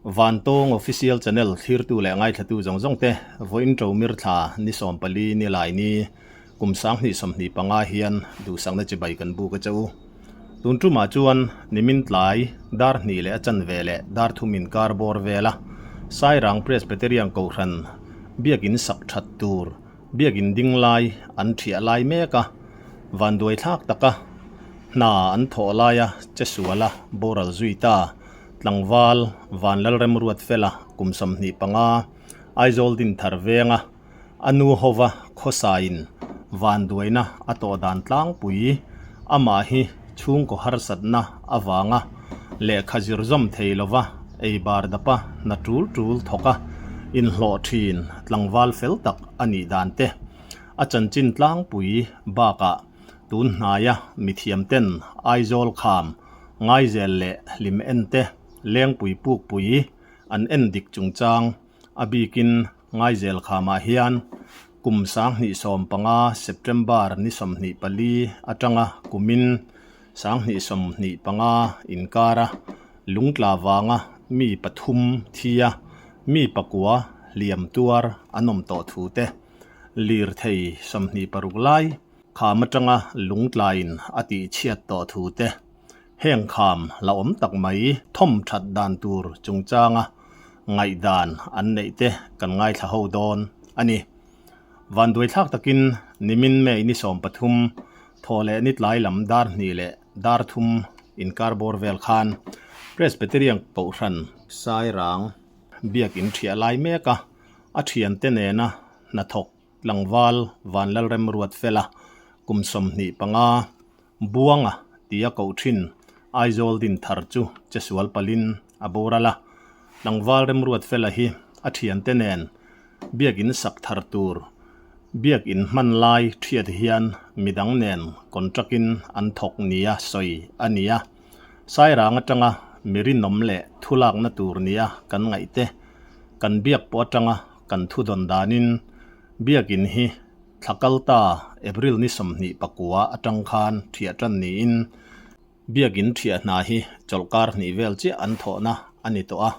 Vantawng Official Channel thlirtu leh ngaithlatu zawng zawng te vawiin Ṭomir thla ni 14 ni lai ni kum 2025 hian duhsakna chibai kan buk a che u. Tun ṭumah chuan nimin tlai dar hnih leh a chanve leh dar thum inkar bawr vela Sairang Presbyterian Kohhran biakin sak ṭhat tur Biakin ding lai an ṭhiah lai mek a, vanduai thlak taka hna an thawh laia che suala boral zui ta tlangval Vanlalremruat Fela kum 25 Aizawl Dinthar venga a nu hova khawsain vanduaina a tawh dan tlangpui amah hi chhungkaw harsatna avanga lehkha zir zawm thei lova ei bar dapa hna tul tul thawk a inhlawh thin tlangval fel tak a nih dan te a chanchin tlangpui bakah tun hnaia mithiam ten Aizawl kham Ngaizel leh Hlim en te Lengpui pukpui an en dik chungchang a bikin Ngaizel khamah hian kum 2015 September ni 24 atanga kumin 2025 inkara lungtla vanga mi pathum thia mi pakua hliam tuar an awm tawh thu te lirthei 26 lai kham atanga lungtlain a tihchhiat tawh thu te heng kham la awm tak mai thawm that dan tur chungchanga ngaihdan an neih te kan ngaithla ho dawn a ni. Vanduai thlak takin nimin May ni 13 thaw leh ni tlai lam dar hnih leh dar thum inkar bawr vel khan Presbyterian Kohhran Sairang biakin ṭhiah lai mek a, a ṭhiante nena hnathawk tlangval Vanlalremruat Fela kum 25 Buanga tia koh thin Aizawl Dinthar chu che sual palin a boral a. Tlangval Remruat Fela hi a thiante nen biakin sak thar tur biakin hman lai thiat hian midang nen contract in an thawk nia sawi a ni a. Sairang atanga mi rinawm leh thulakna tur nia kan ngaih te kan biak pawh atanga kan thu dawn danin biakin hi Thla kal ta April ni 29 atang khan thiah tan niin biakin thiah hna hi chawlhkar hnih vel chiah an thawhna a ni tawh a,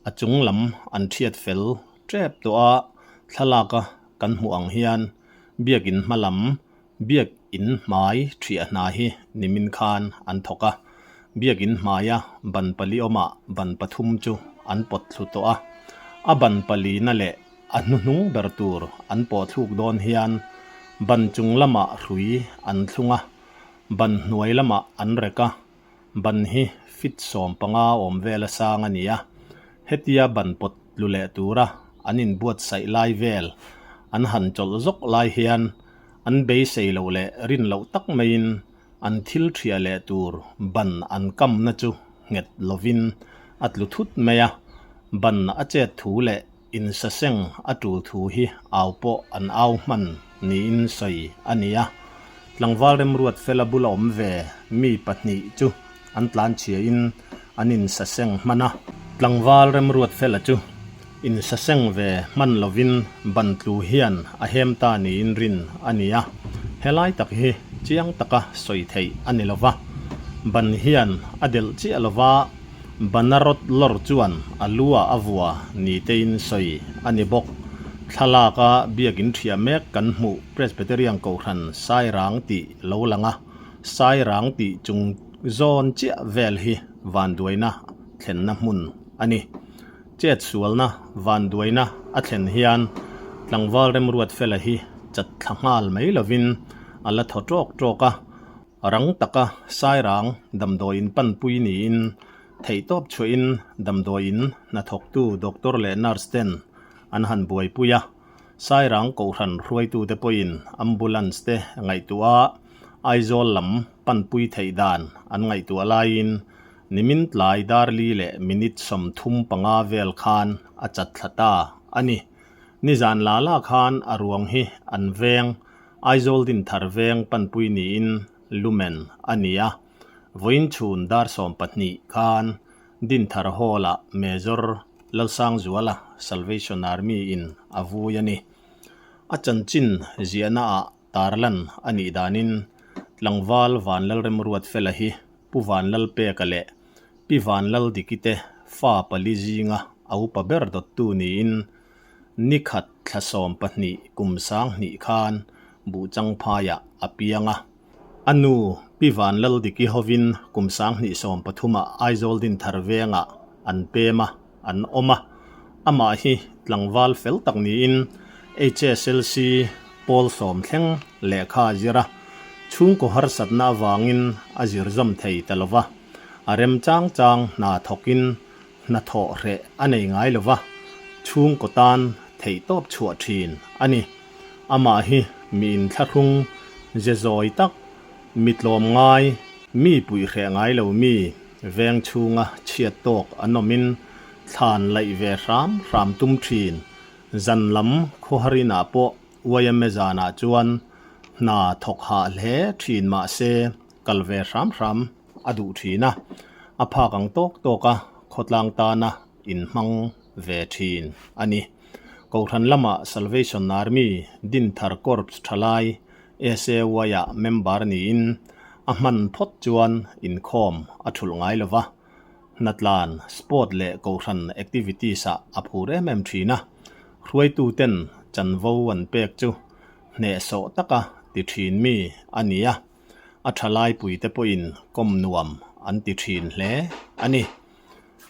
a chung lam an thiat fel tep tawh a, thlalaka kan hmuh ang hian biakin hma lam biakin hmai thiah hna hi nimin khan an thawk a, biakin hmaia ban pali awmah ban pathum chu an pawt thlu tawh a, a ban palina leh A hnuhnung ber tur an pawh thluk dawn hian ban chung lamah hrui an thlung a, ban hnuai lamah an rek a, ban hi fit 15 awm vel a sang a ni a, hetia ban pawt tlu leh tura an inbuatsaih lai vel an han chawlh zawk lai hian an beisei loh leh rin loh tak maiin an thil thiah leh tur ban an kamna chu nghet lovin a tlu thut mai a, ban a chet thu leh Insaseng a tul thu hi au pawh an au hman niin sawi a ni a. Tlangval Remruat Fela bula awm ve mi pahnih chu an tlanchhiain an insaseng hman a. Tlangval Remruat Fela chu insaseng ve hman lovin ban tlu hian a hem ta niin rin a ni a. Helai tak hi chiang taka sawi theih a ni lova. Ban hian a delh chiah lova. Banarot lawr chuan a lu ah a vua ni tein sawi a ni bawk. Thlalak a biakin thiah mek kan hmuh Presbyterian Kohhran Sairang tih lo lang a, Sairang tih chung zawn chiah vel hi vanduaina thlenna hmun a ni. Chet sualna vanduaina a thlen hian tlangval Remruat Fela hi chat thla nghal mai lovin a la thaw tawk tawk a, Rang taka Sairang damdawiin panpui niin theihtawp chhuahin damdawiin hnathawktu doctor leh nurse ten an han buaipui a, Sairang kohhran hruaitute pawhin ambulance te ngaihtuah a Aizawl lam panpui theih dan an ngaihtuah laiin nimin tlai dar li leh minute 35 vel khan a chat thla ta a ni. Nizan la la khan a ruang hi an veng Aizawl Dinthar veng panpui niin Lumen a ni a, vawiin chhun dar 12 khan Dinthar Hall-ah Major Lalsangzuala Salvation Army in a vui a ni. A chanchin ziahnaah tarlan a nih danin tlangval Vanlalremruatfela hi Pu Vanlalpeka leh Pi Vanlaldiki te fa pali zinga a upa ber dawttu niin ni khat thla 12 kum 2000 khan Buhchangphaiah a piang a. A nu Pi Vanlaldiki hovin kum 2013 ah Aizawl Dinthar vengah an pem a, an awm a. Amah hi tlangval fel tak niin HSLC pawl sawm thleng lehkha a zir a, chhungkaw harsatna avangin a zir zawm thei ta lo va, a rem chang chang hna thawkin hnathawh hreh a nei ngai lo va, chhungkaw tan theihtawp chhuah thin a ni. Amah hi mi inthlahrung ze zawi tak, mi tlawm ngai, mi puih hreh ngai lo mi, veng chhunga chhiat tawk an awmin thlan laih ve hram hram tum thin. Zan lam khawharinah pawh YMA zanah chuan hna thawk hah hle thin mah se kal ve hram hram a duh thin a, a phak ang tawk tawk a khawtlang tana inhmang ve thin a ni. Kohhran lama Salvation Army Dinthar Corps thalai SAY-ah member niin a hman phawt chuan inkhawm a thulh ngai lo va, hnatlan, sport leh kohhran activities-ah a phur em em thin a, hruaituten chanvo an pek chu hnehsawh taka ti thin mi a ni a. A tha laipuite pawhin kawm nuam an ti thin hle a ni.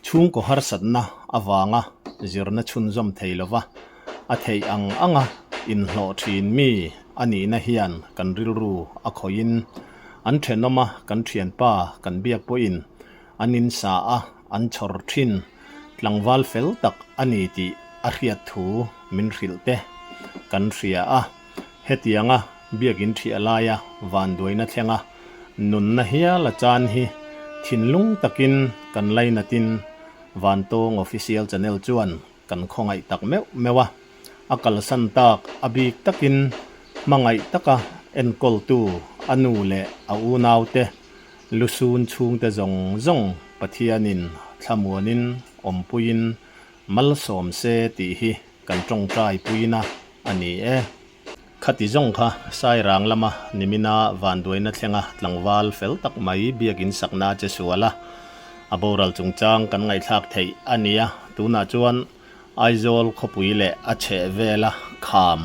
Chhungkaw harsatna avanga zirna chhunzawm thei lova a theih ang anga inhlawh thin mi a nihna hian kan rilru a khawihin an thenawma kan thianpa kan biak pawhin an insa a an chhawr thin tlangval fel tak a ni tih a hriat thu min hrilh te kan hria a. Hetianga biakin ṭhiah laia vanduaina thlenga nunna hial a chan hi thinlung takin kan lainatin Vantawng Official Channel chuan kan khawngaih tak meuh meuh a, a kalsan tak a bik takin hmangaih taka enkawltu a nu leh a unaute lusun chhungte zawng zawng Pathianin thlamuanin awmpuiin malsawm se tih hi Kan tawngtai puina a ni e. Khati zawng kha Sairang lama nimina vanduaina thlenga tlangval fel tak mai biakin sakna che sual a, a boral chungchang kan ngaihthlak theih a ni a, tunah chuan Aizawl khawpui leh a chheh vela kham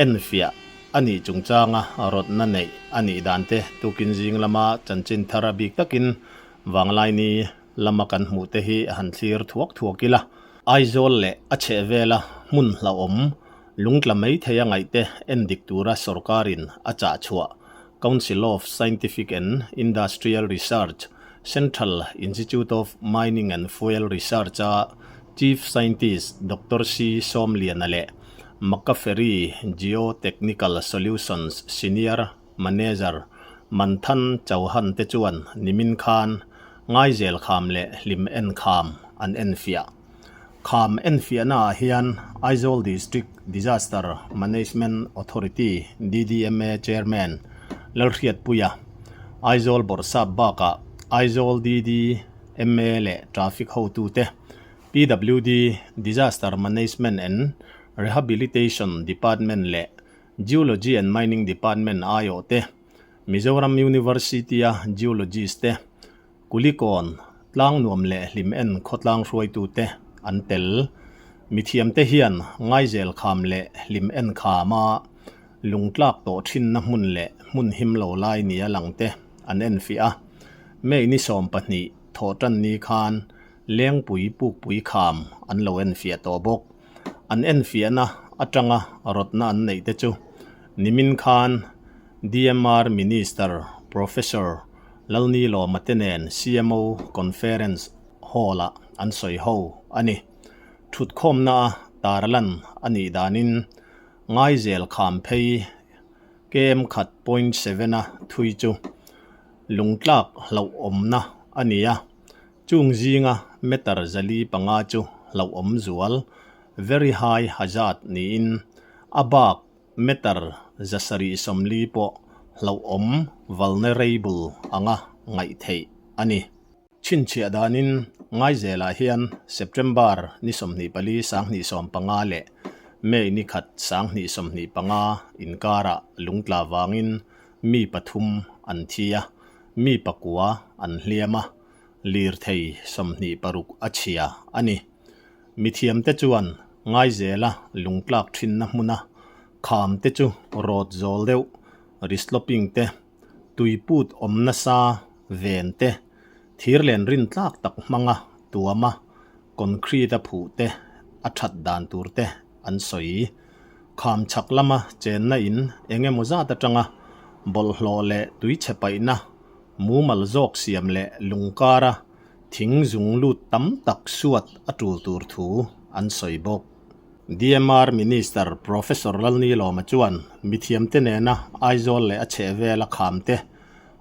enfiah a nih chungchanga rawtna neih a nih dan te tukin zing lama chanchin thar a bik takin Vanglaini lama kan hmuh te hi han thlir thuak thuak ila, Aizawl leh a chhehvela hmun hlauhawm lungtla mai thei a ngaihte en dik tura sorkarin a chah chhuah Council of Scientific and Industrial Research, Central Institute of Mining and Fuel Research-a Chief Scientist Doctor C Sawmliana leh Maccaferri Geotechnical Solutions Senior Manager Manthan Chauhan te chuan nimin khan Ngaizel kham leh Hlim en kham an enfiah. Kham enfiahna ah hian Aizawl District Disaster Management Authority, DDMA, Chairman Lalhriatpuia, Aizawl Bawrhsap bakah Aizawl DDMA leh Traffic hotute, PWD, Disaster Management and Rehabilitation Department leh Geology and Mining Department aiawh te, Mizoram University-a Geologist te, Kulikawn, Tlangnuam leh Hlim En khawtlang hruaitu te an tel. Mithiamte hian Ngaizel kham leh Hlim En khama lungtlak tawh thinna hmun leh hmun him lo lai nia lang te an enfiah a. May ni 12 thawhtan ni khan Lengpui Pukpui kham an lo enfiah tawh bawk. An enfiahna atanga rawtna an neih te chu nimin khan DMR Minister Professor Lalnilawma te nen CMO Conference Hall-ah an sawi ho a ni. Thutkhawmna a tarlan a nih danin Ngaizel kham phei KM khat point seven a thui chu lungtlak hlauhawmna a ni a. Chung zinga meter 405 chu hlauhawm zual, very high hazard, niin a bak meter 740 pawh hlauhawm, vulnerable, anga ngaih theih a ni. Chhinchhiah danin Ngaizelah hian September ni 24 2015 leh May ni khat 2025 inkarah lungtla vangin mi pathum an thi a, mi pakua an hliam a. lirthei 26 a chhia a ni. Mithiamte chuan Ngaizela lungtlak thinna hmuna kham te chu rawt zawl deuh, resloping te, tuiput awm nasa ven te, thirlen rintlak tak hmanga tuama concrete a phuh te a that dan tur te an sawi. Kham chhak lama chenna in eng emaw zat atanga bawlhhlawh leh tuichhe paihna mumal zawk siam leh lungkara thing zung lut tam tak suat a tul tur thu an sawi bawk. DMR Minister Professor Lalnilawma chuan mithiamte nena Aizawl leh a chhehvela khamte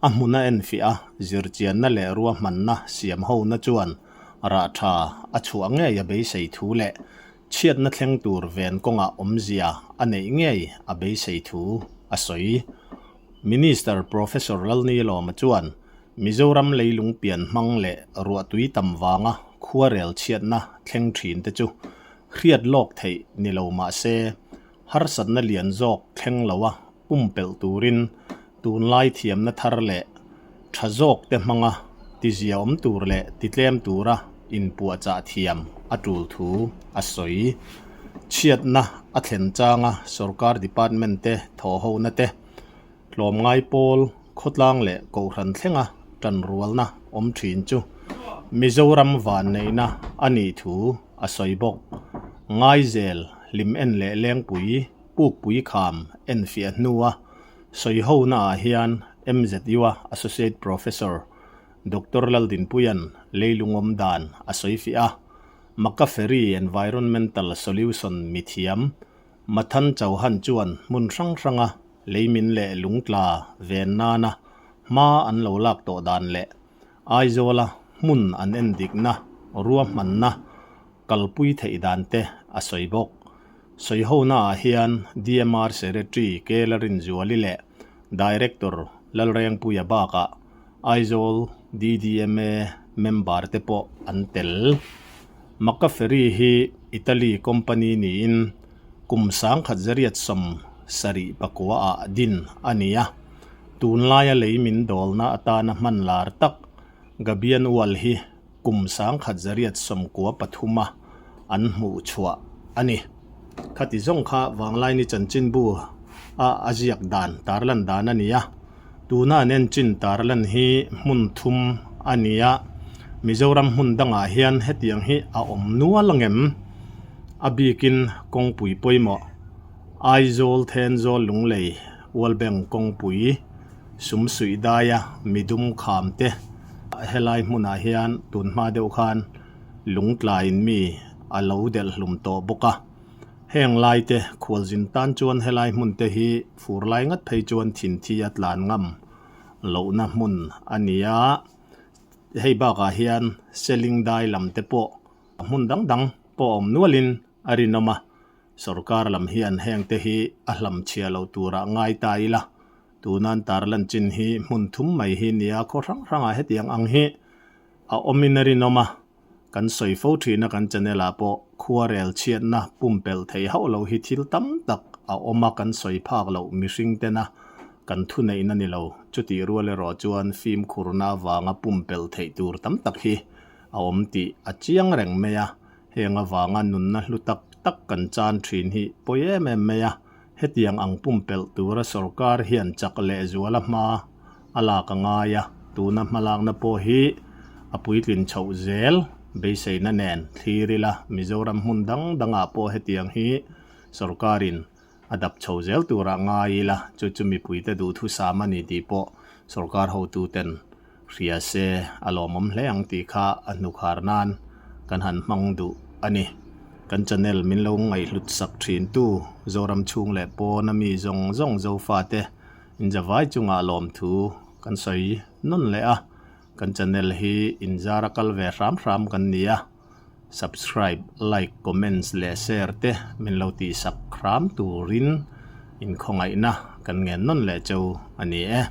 a hmuna enfiah a, zirchianna leh ruahmanna siam hona chuan rah tha a chhuah ngei a beisei thu leh chhiatna thleng tur ven kawngah awmzia a neih ngei a beisei thu a sawi. Minister Professor Lalnilawma chuan Mizoram leilung pian hmang leh ruahtui tam vanga khuarel chhiatna thleng thin te chu hriat lawk theih ni lo mah se harsatna lian zawk thleng loa pumpelh turin tunlai thiamna thar leh tha zawk te hmanga tiziaawm tur leh titlem tura inpuahchah thiam a tul thu a sawi. Chhiatna a thlen changa sorkar department te thawhhona te, tlawmngai pawl, khawtlang leh kohhran thlenga tanrualna awm thin chu Mizoram vanneihna a nih thu a sawi bawk. Ngaizel, hlim en leh lengpui, pukpui kham enfiah hnua sawihonaah hian MZU-a Associate Professor Doctor Laldinpuia'n leilungawm dan a sawifiah a, Maccaferri Environmental Solution mithiam Mathan Chauhan chuan hmun hrang hranga leimin leh lungtla ven nana hma an lo lak tawh dan leh Aizawla hmun an endikna ruahmanna kalpui theih dan te a sawi bawk. Sawihonaah hian DMR Secretary K Larinzuali leh Director Lalrengpuia bakah Aizawl DDMA member te pawh an tel. Maccaferri hi Italy company niin kum 1979 ah din a ni a, tunlaia lei min dawlna atana hman lar tak Gabian Wall hi kum 1993 a an hmuh chhuah a ni. Khati zawng kha Vanglaini chanchinbu a a ziak dan tarlan dan a ni a, tuna an enchin tarlan hi hmun thum a ni a, Mizoram hmun dangah hian hetiang hi a awm nual angem? A bikin kawngpui pawimawh Aizawl Thenzawl Lunglei World Bank kawngpui Sumsuih daia midum kham te helai hmunah hian tunhma deuh khan lungtlaiin mi a lo delh hlum tawh bawk a. Heng lai te khualzin tan chuan helai hmun te hi fur lai ngat phei chuan thinthi a tlan ngam lohna hmun a ni a. Hei bakah hian Seling dai lam te pawh hmun dang dang pawh a awm nualin a rinawm a. Sorkar lam hian heng te hi a hlamchhia lo turah ngai ta ila. Tunan tarlan chin hi hmun thum mai hi nia khaw hrang hrangah hetiang ang hi a awmin a rinawm a. Kan sawi fo thin a kan channel ah pawh khuarel chhiatna pumpelh theih hauh loh hi thil tam tak a awm a kan sawi phak loh mihring tena kan thuneihna ni lo. Chutih rual erawh chuan fimkhurna avanga pumpelh theih tur tam tak hi a awm tih a chiang reng mai a. Heng avanga nunna hlu tak tak kan chan thin hi pawi em em mai a, hetiang ang pumpelh tura sorkar hian chak leh zuala hma a lak a ngai a, tuna hmalakna pawh hi a puitlin chhoh zel beiseina nen thlir ila Mizoram hmun dang dangah pawh hetiang hi sorkarin a dap chho zel turah ngai ila chu chu mipuite duhthusam a ni tih pawh sorkar hotuten hria se a lawmawm hle ang tih kha a hnukhar nan kan han hmang duh a ni. Kan channel min lo ngaihhlut sak thin tu Zoram chhung leh pawn a mi zawng zawng Zofate inzavai chungah lawmthu kan sawi nawn leh a, kan channel hi inzar a kal ve hram hram kan ni a. Subscribe, like, comments leh share te min lo tihsak hram turin inkhawngaihna kan ngen nawn leh cheu a ni e.